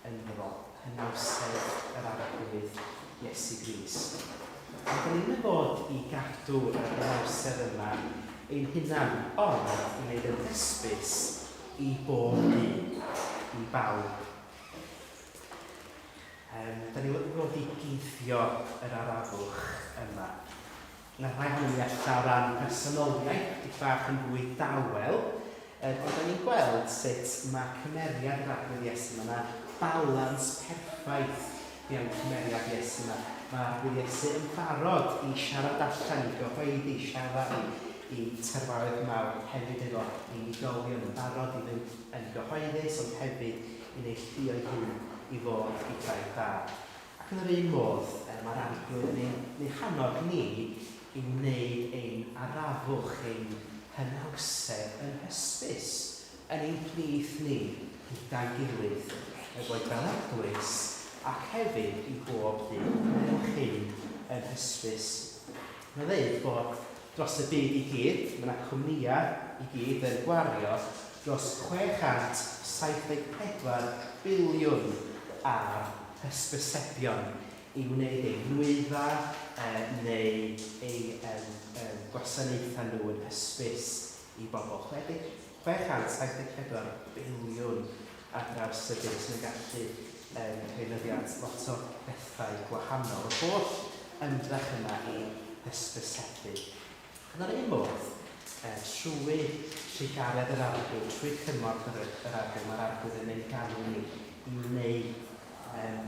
ynddo fo, hynawsedd yr Arglwydd Iesu Grist. Ond dan ni ddim yn fod i gadw yr hynawsedd yma ein hunan, ond i wneud yn hysbys i bob un, i bawb. Um, da ni wedi bod i guddio yr arafwch yma. Mae rhai ohonom ni ella o ran personoliaeth chydig bach yn fwy dawel, ond da ni'n gweld sut mae cymeriad yr Arglwydd Iesu, mae yna balans perffaith mewn cymeriad Iesu. Mae, mae Arglwydd Iesu yn barod i siarad allan, i gyhoeddi, i siarad i, i tyrfaoedd mawr, ond hefyd efo unigolion yn barod i fynd yn gyhoeddus, ond hefyd i neilltuo'i hun i fod gyda'i dad. Ac yn yr un modd, mae'r Arglwydd yn ein, ein hannog ni i wneud ein arafwch, ein hynawsedd yn hysbys yn ein plith ni gyda'n gilydd, boed fel eglwys ac hefyd i bob dyn. Gwnewch hyn yn hysbys. Mae'n dweud bod dros y byd i gyd, mae yna cwmnïau i gyd yn gwario dros 674 biliwn ar hysbysebion. i wneud eu nwyddau neu eu gwasanaethau nhw yn hysbys i bobl. 674 biliwn ar draws y byd sydd yn gallu cyfeirio at lot o bethau gwahanol. Yr holl ymdrech yma i hysbysebu. Yn yr un modd, trwy trugaredd yr Arglwydd, trwy cymorth yr, yr Arglwydd, mae'r Arglwydd yn ein galw ni i wneud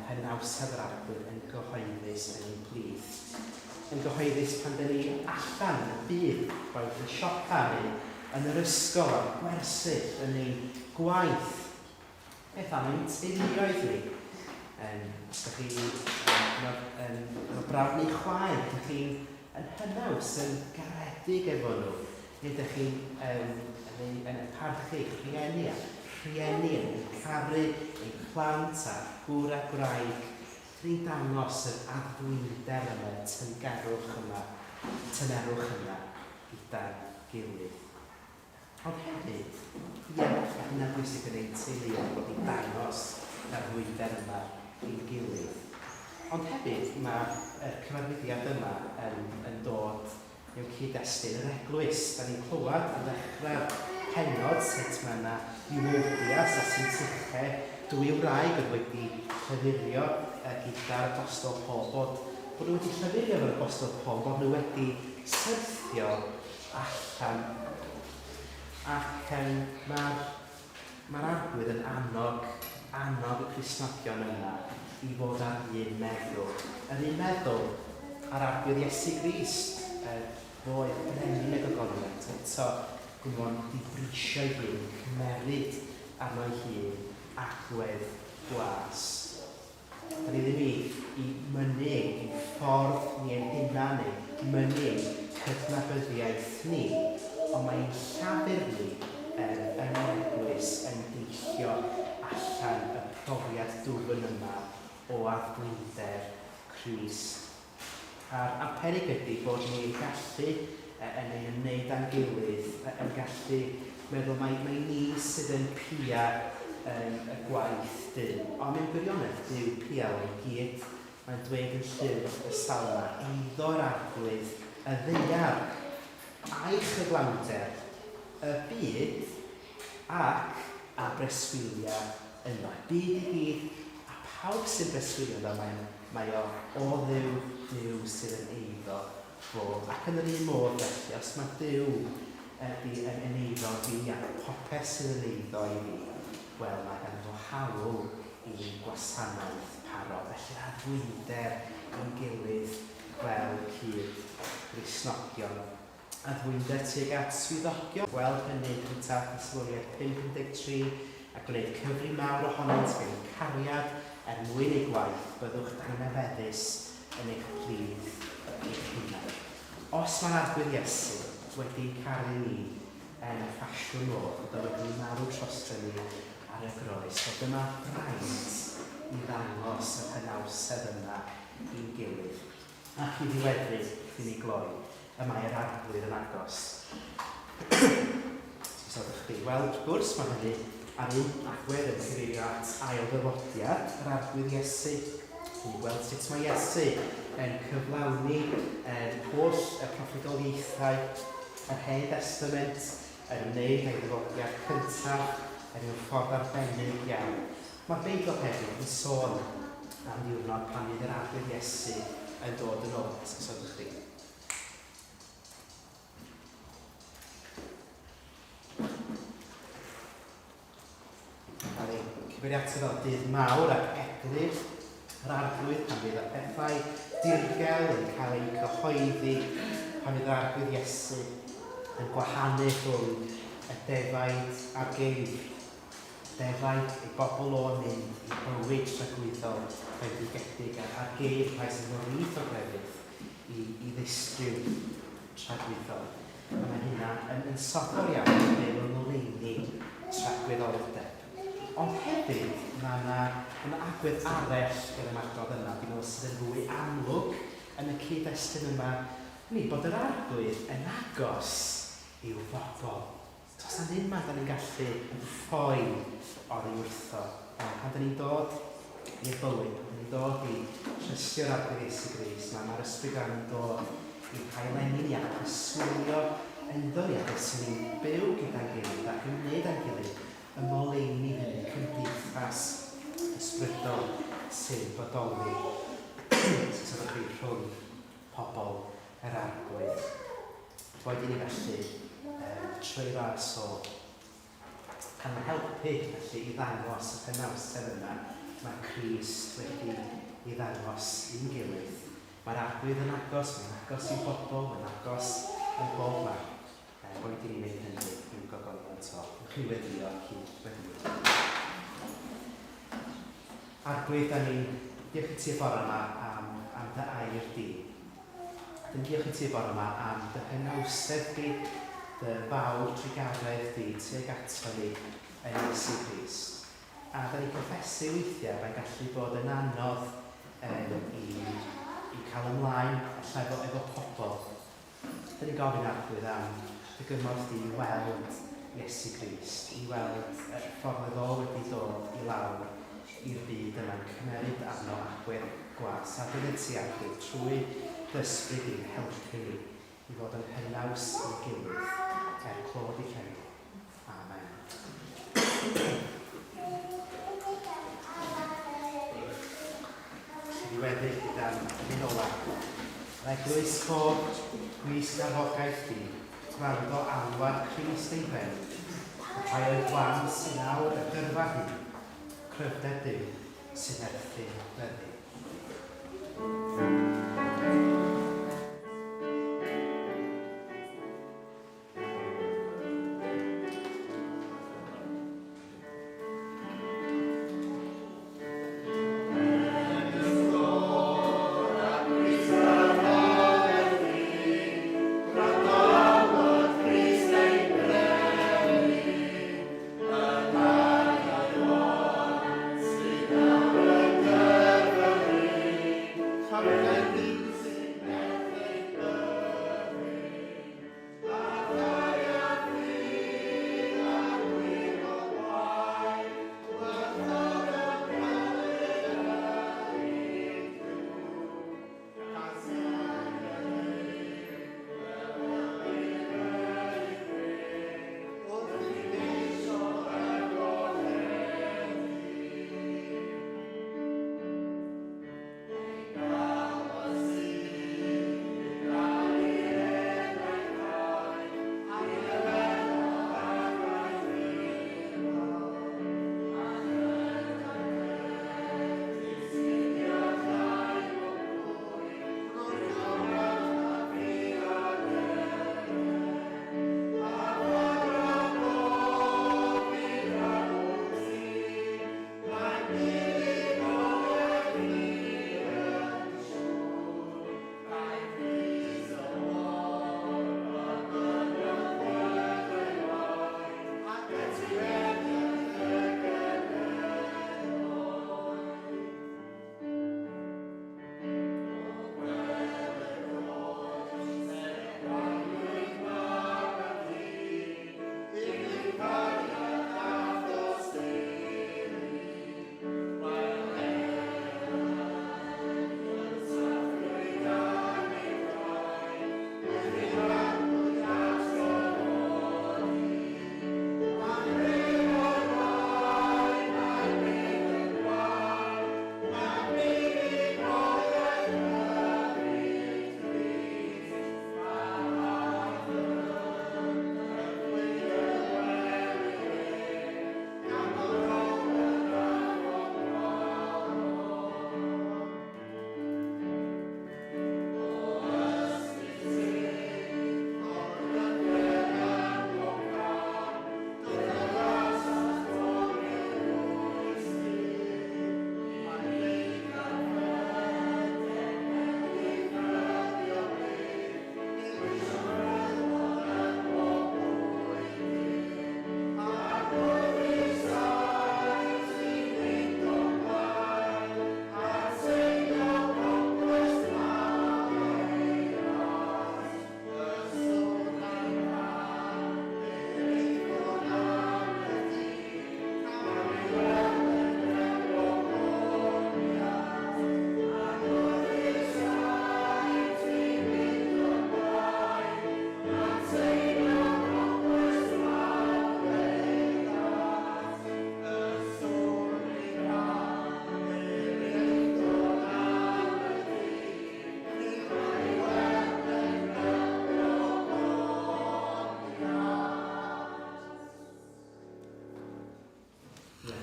hynawsedd yr Arglwydd yn gyhoeddus yn ein plith. Yn gyhoeddus pan dyn ni allan yn y byd, boed yn siopa neu yn yr ysgol, ar gwersyll, yn ein gwaith. Beth am ein teuluoedd ni? Os ydych chi yn efo brawd neu chwaer, ydych chi'n yn hynaws, yn garedig efo nhw, neu ydych chi'n yn, yn, yn parchu eich rhieni a rhieni yn caru eu plant a gŵr a gwraig, dyn ni'n dangos yr addfwynder yma, y tyngarwch yma, y tynerwch yma gyda'n gilydd. Ond hefyd, ie, mae hynna'n bwysig yn ein teuluoedd bod ni'n dangos yr frwydr yma i'n gilydd. Ond hefyd, mae'r cyfarwyddiad yma yn, yn dod mewn cyd-destun yr eglwys. Da ni'n clywed ar ddechrau'r pennod sut mae yna Euodias a Syntyche, dwy wraig oedd wedi llyfurio gyda'r Apostol Paul, bod, bod nhw wedi llyfurio efo'r Apostol Paul, bod nhw wedi syrthio allan. Ac yym mae'r mae'r Arglwydd yn annog annog y Cristnogion yma i fod ar un meddwl. Yr un meddwl â'r Arglwydd Iesu Grist, yy fo oedd brenin y gogoniant, eto gwmon dibrisio ei hun, cymeryd arno'i hun agwedd gwas. Da ni ddim i, i mynnu ein ffordd ni ein hunan neu mynnu ein cydnabyddiaeth ni, ond mae ein llafur ni yn, yn yr eglwys yn deillio allan y profiad dwfn yma o addfwynder Crist. A'r, a'r peryg ydy bod ni'n gallu, yn ein ymwneud â'n gilydd, yn gallu meddwl mai, mai ni sydd yn pia yn y gwaith Duw. Ond mewn gwirionedd, Duw pia o i gyd. Mae'n dweud yn llyfr y Salmau, eiddo'r Arglwydd y ddaear, a'i chyflawnder, y byd, ac a breswylia yno. Y byd i gyd, a phawb sy'n breswylio ynddo, mae'n, mae o o Dduw, Duw sydd yn eiddo fo. Ac yn yr un modd felly, os mae Duw ydi yn yn eiddo fi a popeth sydd yn eiddo i fi, wel, mae ganddo fo hawl i'n gwasanaeth parod. Felly addfwynder i'n gilydd fel cyd Gristnogion. Addfwynder tuag at swyddogion. Gweld hynny yn cyntaf Thessaloniaid 5:13, a gwneud cyfri mawr ohonynt mewn cariad er mwyn eu gwaith, byddwch dangnefeddus yn eich plith eich hunain. Os mae'r Arglwydd Iesu wedi ein caru ni yn y ffasiwn modd, bod o wedi marw troston ni ar y groes, wel dyma fraint i ddangos yr hynawsedd yma i'n gilydd. Ac i ddiweddu, wrth i ni gloi, y mae yr Arglwydd yn agos. Esgusodwch chi. Wel, wrth gwrs, mae hynny ar un agwedd yn cyfeirio at ail ddyfodiad yr Arglwydd Iesu. Ni'n gweld sut mae Iesu yn cyflawni yr holl y proffwydoliaethau yr Hen Destament yn ymwneud â'i ddyfodiad cyntaf yn mewn ffordd arbennig iawn. Mae'r Beibl hefyd yn sôn am ddiwrnod pan fydd yr Arglwydd Iesu yn dod yn ôl. Esgusodwch chi. Cael ei cyfeirio ato fel dydd mawr ac eglur yr Arglwydd pan fydd y pethau dirgel yn cael eu cyhoeddi, pan fydd yr Arglwydd Iesu yn gwahanu rhwng y defaid a'r geifr. Defaid, ei bobl o'n mynd i bywyd tragwyddol bendigedig a'r geifr rhai sydd yn rith o grefydd i, i ddistryw tragwyddol. A mae hynna yn, yn sobor iawn yn byw yng ngoleuni tragwyddoldeb. Ond hefyd, mae yna, mae yna agwedd arall i'r ymadrodd yma, dwi'n meddwl sydd yn fwy amlwg yn y cyd-destun yma, hynny bod yr Arglwydd yn agos i'w bobl. Does 'na ddim man 'dan ni'n gallu ffoi oddi wrtho. Pan 'dan ni'n dod i'r bywyd. Pan ni'n dod i trystio'r Arglwydd Iesu Grist, mae mae'r Ysbryd Glân yn dod i'n haileni ni ac yn swilio ynddo ni ac os ni'n byw gyda'n gilydd ac yn wneud â'n gilydd y ngoleuni hynny, cymdeithas ysbrydol sy'n bodoli, sut ydych chi, rhwng pobl yr Arglwydd. Boed i ni felly, um, trwy ras o Yn helpu felly i ddangos y hynawsedd yna mae Crist wedi ei ddangos i'n gilydd. Mae'r Arglwydd yn agos, mae'n agos i'w bobl, mae'n agos yn bob man. Boed i ni wneud hynny i'w gogoniant o. Ewch i weddïo cyd weddïo. Arglwydd, da ni'n diolch i ti y bore yma am, am dy air di. Dyn diolch i ti y bore yma am dy hynawsedd di, dy fawr trugaredd di tuag ato ni yn Iesu Grist. A da ni'n cyffesu weithiau mae'n gallu bod yn anodd um, i, i cael ymlaen ella efo, efo pobl. Da ni'n gofyn Arglwydd am dy gymorth di i weld Iesu Grist, i weld y ffordd oedd o wedi dod i lawr i'r byd yma'n cymeryd arno agwedd gwas, a byddet ti, Arglwydd, trwy dy ysbryd di'n helpu ni i fod yn hynaws i'n gilydd, er clod i'th enw. Amen. Felly ddiweddu gyda'n un ola. Yr eglwys coch, gwisg arfogaeth di, gwrando alwad Crist ei ben, y rhai oedd wan sy'n awr y gyrfa hyn, cryfder Duw sy'n erthyn fyddi.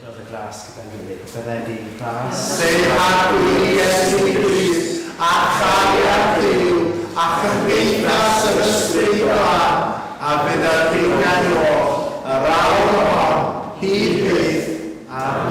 Roedd y gras gyda'n gilydd. Bydded i'n gras. Ein Harglwydd Iesu Grist, a chariad Duw, a chymdeithas yr Ysbryd Glân, a fydd â chi gan oll, yr awr hon, hyd byth. Amen.